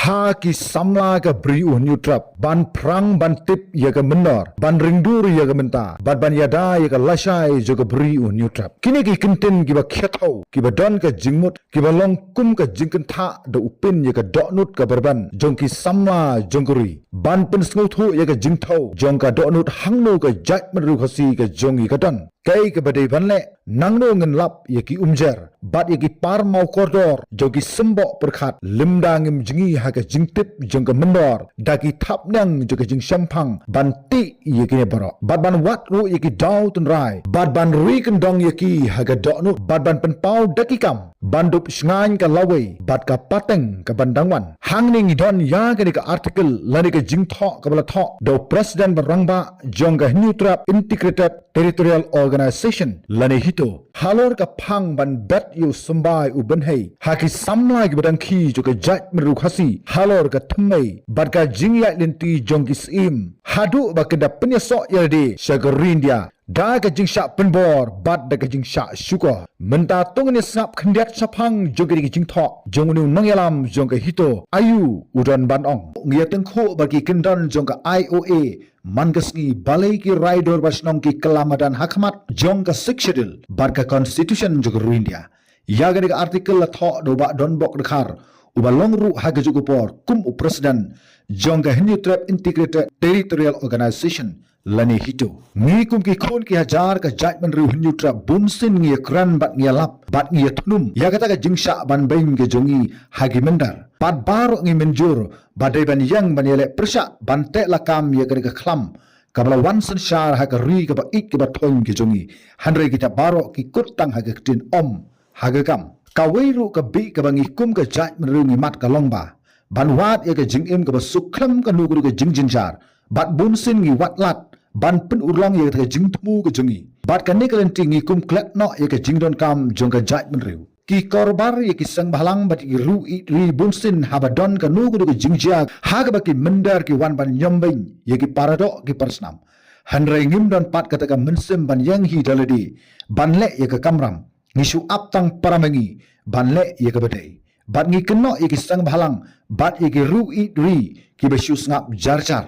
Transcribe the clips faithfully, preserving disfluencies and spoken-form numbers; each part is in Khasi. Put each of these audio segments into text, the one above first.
ha ki samla ka Bri u Hynñiewtrep ban phrang ban tip ïa ka mynder, ban ringdur ïa ka bynta bad ban ïada ïa ka lashai jong ka Bri u Hynñiewtrep. Kine ki kyntien kiba khia thew, kiba don ka jingmut, kiba long kum ka jingkynthah da u pin ïa ka dohnud kaba rben jong ki samla jong ka ri ban pynsngewthuh ïa ka jingthew jong ka dohnud hangno ka jaitbynriew Khasi ka jong ngi ka don. Kaei kaba dei ban leh, nangno ngin lap ïa ki umjer bad ïa ki par maw kordor jong ki symboh pyrkhat, lymda ngim jngi ha ka jingtip jong ka mynder da ki thapniang jong ka jingshemphang ban tih ïa kine baroh bad ban wad ruh ïa ki daw tynrai bad ban ri kyndong ïa ki ha ka dohnud bad ban pynpaw da ki kam ban dup shngaiñ ka lawei bad ka pateng kaban dang wan. Hangne ngi don ïa kane ka article lane ka jingthoh kaba la thoh da u President ba rangbah jong ka Hynñiewtrep Integrated Territorial Organization lane HITO halor ka phang ban bet ïa u symbai u bynhei ha ki samla kiba dang khih jong ka jaitbynriew Khasi halor ka thymmei bad ka jingïaid lynti jong ki syiem haduh ba kin da pynïasoh ïa lade sha ka ri India da ka jingshah pynbor bad da ka jingshah shukor. Mynta to ngin ïa sngap khyndiat shaphang jong kane ka jingthoh jong une u nongïalam jong ka HITO, aïu u don ban ong. Ngi ïa tyngkhuh ba ki kyndon jong ka I O A man ka sngi balei ki rai dorbar shnong ki kylla madan ha khmat jong ka Sixth Schedule bad ka Constitution jong ka ri India. Ïa kane ka article la thoh da u Bah Donbok Dkhar, uba long ruh ha kajuh ka por kum u President jong ka Hynñiewtrep Integrated Territorial Organization lane HITO. Ngi kum ki khun ki hajar ka jaitbynriew Hynñiewtrep bunsien ngi ïa kren bad ngi ïa lap bad ngi ïa thnum ïa kata ka jingshah ban beiñ ka jong ngi ha ki mynder. Bad baroh ngi mynjur ba dei ban ïeng ban ïaleh pyrshah ban teh lakam ïa kane ka khlam kaba la wan synshar ha ka ri kaba ïeit kaba thoiñ ka jong ngi. Hynrei kita baroh ki kut tang ha ka ktien, ym ha ka kam. Kawei ruh ka bih kaba ngi kum ka jaitbynriew ngi mad ka long ba ban wad ïa ka jingim kaba suk khlem kano kano ka jingjynjar bad bunsien ngi wad lad ban pynurlong ïa kata ka jingthmu ka jong ngi. Bad kane ka lynti ngi kum klet noh ïa ka jingdonkam jong ka jaitbynriew. Ki korbar ïa ki seng bhalang bad ki riew ïeit ri bunsien haba don kano kano ka jingjia ha kaba ki mynder ki wan ban ñiom beiñ ïa ki paradoh ki parasnam. Hynrei ngim don pat kata ka mynsiem ban ïeng hi da lade ban leh ïa ka kamram. Ngi shu ap tang para ma ngi ban leh ïa kaba dei. Bad ngi kynnoh ïa ki seng bhalang bad ïa ki riew ïeit ri kiba shu sngap jar jar.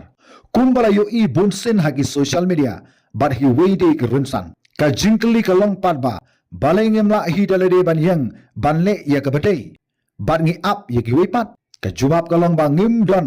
Kumba la ïohi bunsien ha ki social media bad ha kiwei de ki rynsan. Ka jingkylli ka long pat ba balei ngim lah hi da lade ban ïeng ban leh ïa kaba dei bad ngi ap ïa kiwei pat? Ka jubab ka long ba ngim don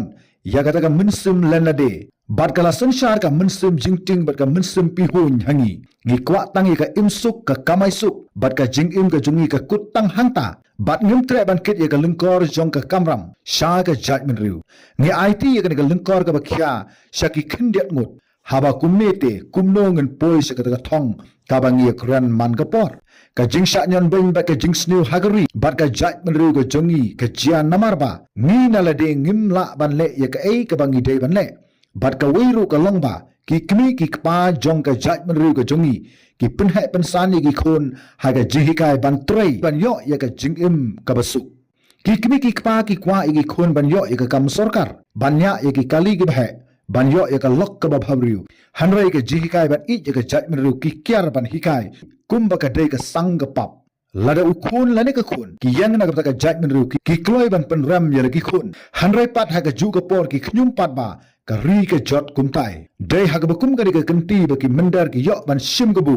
ïa kata ka mynsiem len lade. Bad ka la synshar ka mynsiem jingtieng bad ka mynsiem pihuiñ ha ngi. Ngi kwah tang ïa ka im suk, ka kamai suk bad ka jingim ka jong ngi ka kut tang hangta. Bad ngim treh ban kit ïa ka lyngkor jong ka kamram sha ka jaitbynriew. Ngi aiti ïa kane ka lyngkor kaba khia sha ki khyndiat ngut. Haba kumne te kumno ngin poi sha kata ka thong kaba ngi ïa kren man ka por? Ka jingshah ñion beiñ bad ka jingsniew ha ka ri bad ka jaitbynriew ka jong ngi ka jia namar ba ngi na lade ngim lah ban leh ïa kaei kaba ngi dei ban leh. Bad kawei ruh ka long ba ki kmie ki kpa jong ka jaitbynriew ka jong ngi ki pynheh pynsan ïa ki khun ha ka jinghikai ban trei ban ïoh ïa ka jingim kaba suk. Ki kmie ki kpa ki kwah ïa ki khun ban ïoh ïa ka kam sorkar, ban ñiah ïa ki kali kiba heh, ban ïoh ïa ka lok kaba bhabriew. Hynrei ka jinghikai ban ïeit ïa ka jaitbynriew ki kiar ban hikai kumba ka dei ka sang ka pap. Lada u khun lane ka khun ki ïeng na ka bynta ka jaitbynriew ki, ki kloi ban pynrem ïa la ki khun. Hynrei pat ha kajuh ka por ki khñium pat ba ka ri ka jot kumtai. Dei ha kaba kum kane ka kynti ba ki mynder ki ïoh ban shim kabu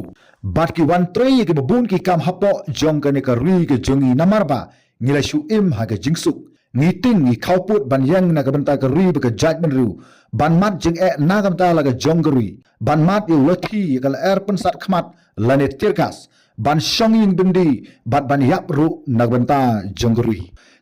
bad ki wan trei ïa kiba bun ki kam hapoh jong kane ka ri ka jong ngi namar ba ngi la shu im ha ka jingsuk. Ngi tieng ngi khawpud ban ïeng na ka bynta ka ri bad ka jaitbynriew, ban mad jingeh na ka bynta la ka jong ka ri, ban mad ïa u lathi ïa ka lyer pynsat khmat lane tear gas, ban shong ïing byndi bad ban ïap ruh na ka bynta jong ka ri.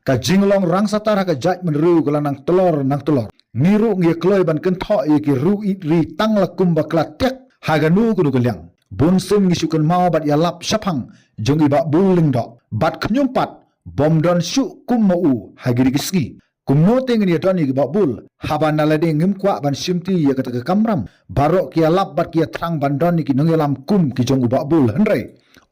Ka jinglong rangsatar ha ka jaitbynriew ka la nang tlor nang tlor. Ngi ruh ngi ïa kloi ban kynthoh ïa ki riew ïeit ri tang la kumba ka la tiak ha kano kano ka liang. Bunsien ngi shu kynmaw bad ïalap shaphang jong i Bah Bull Lyngdoh bad khñium pat bym don shuh kum ma u ha kine ki sngi. Kumno te ngin ïa don ïa ki Bah Bull haba na lade ngim kwah ban shimti ïa kata ka kamram? Baroh ki ïalap bad ki ïathrang ban don ïa ki nongïalam kum ki jong u Bah Bull, hynrei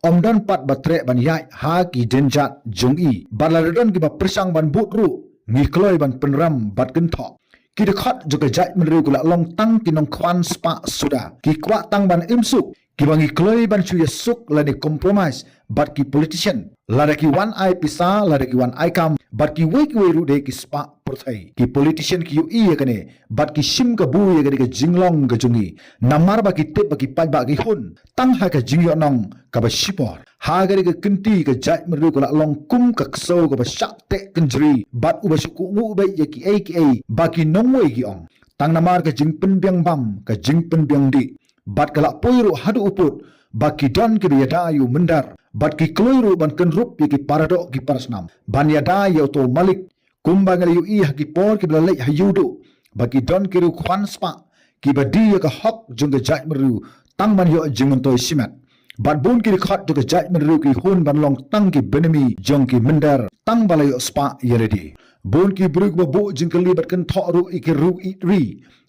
ym don pat ba treh ban ïaid ha ki dienjat jong i. Bad lada don kiba pyrshang ban bud ruh ngi kloi ban pynrem bad kynthoh. Ki dkhot jong ka jaitbynriew ki la long tang ki nongkhwan spah suda. Ki kwah tang ban im suk, kiba ngi kloi ban shu ïa suk lane compromise bad ki politician. Lada ki wan ai pisa, lada ki wan ai kam, bad kiwei kiwei ruh de ki spah pyrthei. Ki politician ki ïohi ïa kane, bad ki shim kabu ïa kane ka jinglong ka jong ngi. Namar ba ki tip ba ki paidbah ki hun tang ha ka jingïohnong kaba shipor. Ha kane ka kynti ka jaitbynriew ka la long kum ka ksew kaba shah teh kynjri bad uba shu kohnguh beit ïa kiei kiei ba ki nongwei ki ong. Tang namar ka jingpynbiang bam, ka jingpynbiang dih. Bad ka la poi ruh haduh u pud ba ki don kiba ïada ïa u mynder. Bad ki kloi ruh ban kynrup ïa ki paradoh ki parasnam ban ïada ïa uto u malik. Kumba ngi la ïohi ha ki por kiba la leit ha ïuh duh ba ki don ki riew khwan spah kiba die ïa ka hok jong ka jaitbynriew tang ban ïoh jingmyntoi shimet. Bad bun ki dkhot jong ka jaitbynriew ki hun ban long tang ki bynmi jong ki mynder tang ba la ïoh spah ïa lade. Bun ki briew kiba buh jingkylli bad kynthoh ruh ïa ki riew ïeit ri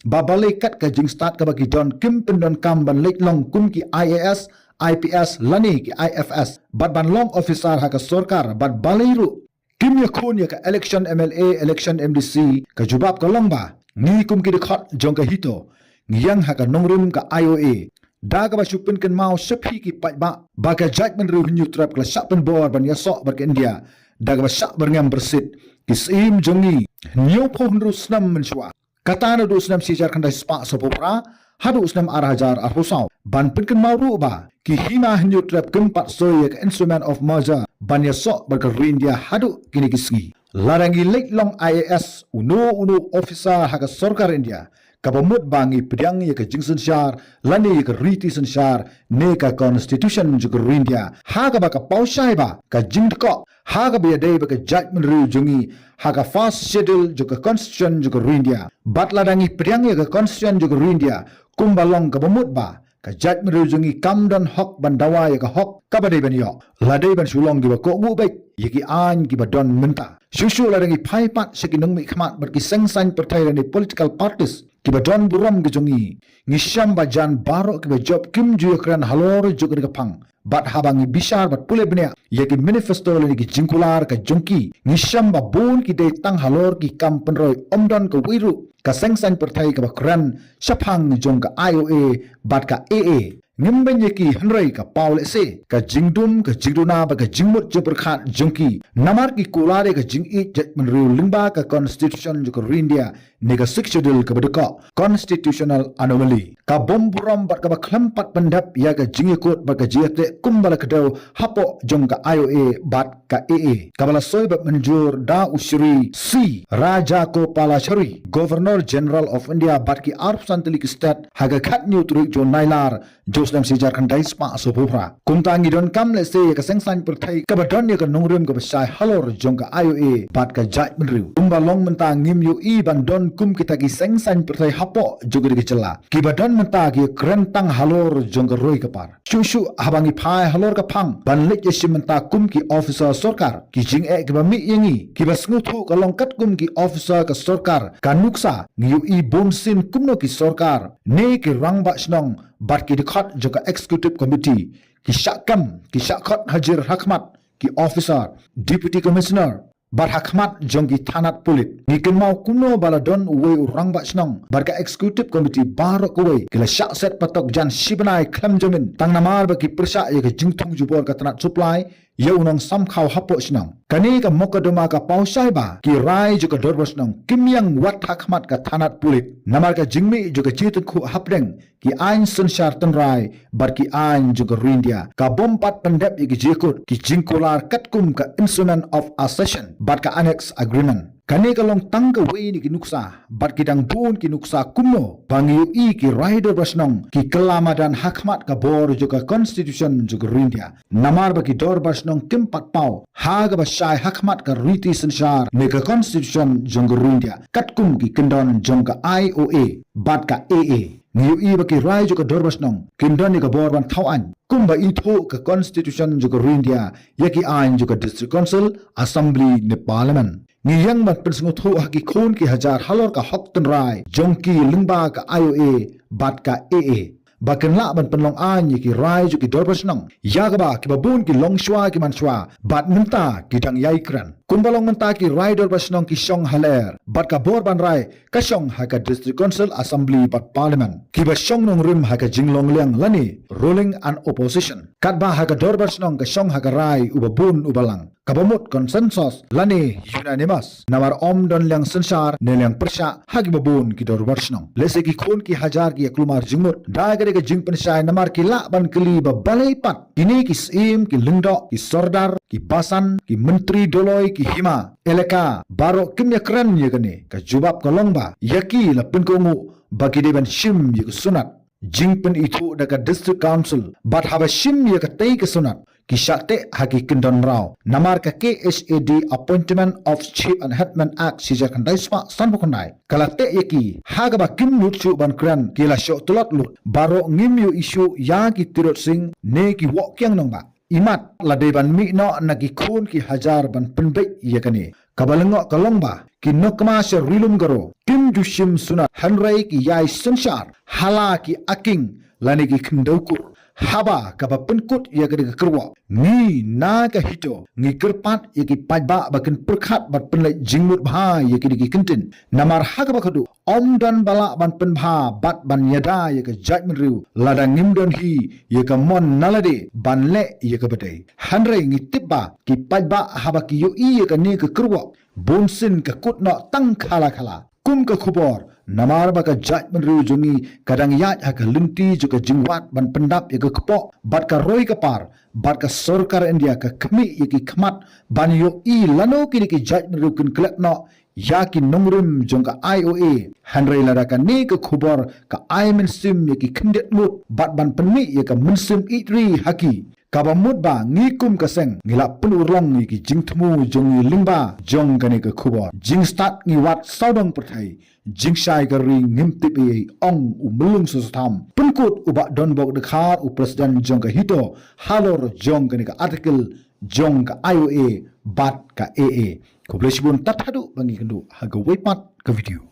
ba balei kat ka jingstad kaba ki don kim pyndonkam ban leit long kum ki I A S, I P S lane ki I F S bad ban long officer ha ka sorkar bad balei ruh kim ïakhun ïa ka election M L A, election M D C. Ka jubab ka long ba ngi kum ki dkhot jong ka HITO ngi ïeng ha ka nongrim ka I O A da kaba shu pynkynmaw sha phi ki paidbah ba ka jaitbynriew Hynñiewtrep ka la shah pynbor ban ïasoh bad ka India da kaba shah byrngem byrsit. Ki syiem jong ngi hynñiewphew hynriew snem mynshuwa, kata naduh u snem shi hajar khyndai spah sawphew phra haduh u snem ar hajar arphew saw. Ban pynkynmaw ruh ba ki hima Hynñiewtrep kim pat soi ïa ka Instrument of Merger ban ïasoh bad ka ri India haduh kine ki sngi. Lada ngi leit long I A S, uno uno officer ha ka sorkar India, kaba mut ba ngi pdiang ïa ka jingsynshar lane ïa ka riti synshar ne ka constitution jong ka ri India, ha kaba ka paw shai ba ka jingdkoh ha kaba ïadei bad ka jaitbynriew jong ngi ha ka first schedule jong ka constitution jong ka ri India. Bad lada ngi pdiang ïa ka constitution jong ka ri India kumba long, kaba mut ba ka jaitbynriew jong ngi kam don hok ban dawa ïa ka hok kaba dei ban ïoh. La dei ban shu long kiba kohnguh beit ïa ki aiñ kiba don mynta. Shuh shuh lada ngi phai pat sha ki nongmihkhmat bad ki seng saiñ pyrthei lane political parties kiba don burom ki jong ngi, ngi shem ba jan baroh kiba jop kim ju ïakren halor jong kane ka phang. Bad haba ngi bishar bad pule bniah ïa ki manifesto lane ki jingkular ka jong ki, ngi shem ba bun ki dei tang halor ki kam pynroi, ym don kawei ruh ka seng saiñ pyrthei kaba kren shaphang jong ka I O A bad ka A A. Ngim beiñ ïa ki hynrei ka paw lehse ka jingdum, ka jingduna bad ka jingmut jingpyrkhat jong ki. Namar ki kular ïa ka jingïeit jaitbynriew lyngba ka constitution jong ka ri India ne ka Sixth Schedule kaba dei ka constitutional anomaly, ka bym burom bad kaba khlem pat pyndep ïa ka jingïakut bad ka jingïateh kumba la kdew hapoh jong ka I O A bad ka A A, kaba la soi bad mynjur da u Shri C Rajagopalachari, Governor General of India, bad ki arphew san tylli ki state ha ka khathynñiew tarik jong u Nailar jong u snem shi hajar khyndai spah sawphew phra. Kumta ngi donkam lehse ïa ka seng saiñ pyrthei kaba don ïa ka nongrim kaba shai halor jong ka I O A bad ka jaitbynriew. Kumba long mynta ngim ïohi ban don kum kita ki seng saiñ pyrthei hapoh jong kane ka jylla. Kiba don mynta ki kren tang halor jong ka roi ka par. Shuh shuh haba ngi phai halor ka phang ban leit ïashim mynta kum ki officer sorkar, ki jingeh kiba mih ïa ngi kiba sngewthuh ka long katkum ki officer ka sorkar, ka nuksa ngi ïohi bunsien kumno ki sorkar ne ki rangbah shnong bad ki dkhot jong ka executive committee ki shah kem, ki shah khot hajir ha khmat ki officer, deputy commissioner bad ha khmat jong ki thanat pulit. Ngi kynmaw kumno ba la don uwei u rangbah shnong bad ka executive committee baroh kawei ki la shah set patok jan shi bnai khlem jamin tang namar ba ki pyrshah ïa ka jingthung jubor ka tnat supply ïa u nongsam khaw hapoh shnong. Kane ka mokduma ka paw shai ba ki rai jong ka dorbar shnong kim ïeng wat ha khmat ka thanat pulit namar ka jingmih jong ka jingtyngkhuh hapdeng ki aiñ synshar tynrai bad ki aiñ jong ka ri India, ka bym pat pyndep ïa ki jingïakut, ki jingkular katkum ka Instrument of Accession bad ka Annex Agreement. Kane ka long tang kawei na ki nuksa bad ki dang bun ki nuksa kumno ba ngi ïohi ki rai dorbar shnong ki kylla madan ha khmat ka bor jong ka constitution jong ka ri India. Namar ba ki dorbar shnong kim pat paw ha kaba shai ha khmat ka riti synshar ne ka constitution jong ka ri India katkum ki kyndon jong ka I O A bad ka A A. Ngi ïohi ba ki rai jong ka dorbar shnong kim don ïa ka bor ban thaw aiñ kumba ithuh ka constitution jong ka ri India ïa ki aiñ jong ka district council, assembly ne parliament. Ngi ïeng ban pynsngewthuh ha ki khun ki hajar halor ka hok tynrai jong ki lyngba ka I O A bad ka A A ba kin lah ban pynlong aiñ ïa ki rai jong ki dorbar shnong ïa kaba kiba bun ki longshuwa ki manshuwa bad mynta ki dang ïai kren. Kumba long mynta ki rai dorbar shnong ki shong ha lyer, bad ka bor ban rai ka shong ha ka District Council, Assembly bad Parliament. Kiba shong nongrim ha ka jinglong liang lane ruling and opposition. Katba ha ka dorbar shnong ka shong ha ka rai uba bun uba lang. Kaba mut consensus lane unanimous. Namar ym don liang synshar ne liang pyrshah ha kiba bun ki dorbar shnong. Lehse ki khun ki hajar ki ïa kulmar jingmut da ka dei ka jingpynshai namar ki lah ban kylli ba balei pat kine ki syiem, ki lyngdoh, ki sordar, ki basan, ki myntri doloi, ki hima elaka baroh kim ïa kren ïa kane. Ka jubab ka long ba ïa ki la pynkohnguh ba ki dei ban shim ïa ka sunat jingpynithuh da ka District Council, bad haba shim ïa katei ka sunat ki shah teh ha ki kyndon raw. Namar ka K H A D Appointment of Chief and Headman Act shi hajar khyndai spah sanphew khyndai ka la teh ïa ki, ha kaba kim nud shuh ban kren, ki la shoh tlot lut. Baroh ngim ïohi shuh ïa ki tirot sing ne ki woh kiang nongbah. Imat la dei ban mih noh na ki khun ki hajar ban pynbeit ïa kane. Kaba lyngngoh ka long ba ki nongkma sha Ri Lum Garo kim ju shim sunat, hynrei ki ïai synshar ha la ki aking lane ki khyndew kur. Haba kaba pynkut ïa kane ka kyrwoh, ngi na ka HITO ngi kyrpad ïa ki paidbah ba kin pyrkhat bad pynleit jingmut bha ïa kine ki kyntien. Namar ha kaba khatduh ym don ba lah ban pynbha bad ban ïada ïa ka jaitbynriew lada ngim don hi ïa ka mon na lade ban leh ïa kaba dei. Hynrei ngi tip ba ki paidbah haba ki ïohi ïa kane ka kyrwoh, bunsien ka kut noh tang khala khala. Kum ka khubor, namar ba ka jaitbynriew jong ngi ka dang ïaid ha ka lynti jong ka jingwad ban pyndap ïa ka kpoh bad ka roi ka par, bad ka sorkar India ka khmih ïa ki khmat ban ïohi lano kine ki jaitbynriew kin klet noh ïa ki nongrim jong ka I O A. Hynrei lada kane ka khubor ka ai mynsiem ïa ki khyndiat ngut bad ban pynmih ïa ka mynsiem ïeit ri ha ki. Kaba mut ba ngi kum ka seng ngi la pynurlong ïa ki jingthmu jong ngi lyngba jong kane ka khubor. Jingstad ngi wad sawdong pyrthei, jingshai ka ri ngim tip ei ei, ong u Myllung Soso Tham. Pynkut u Bah Donbok Dkhar, u President jong ka HITO, halor jong kane ka article jong ka I O A bad ka A A. Khublei shibun, tad haduh ba ngin ïakynduh ha kawei pat ka video.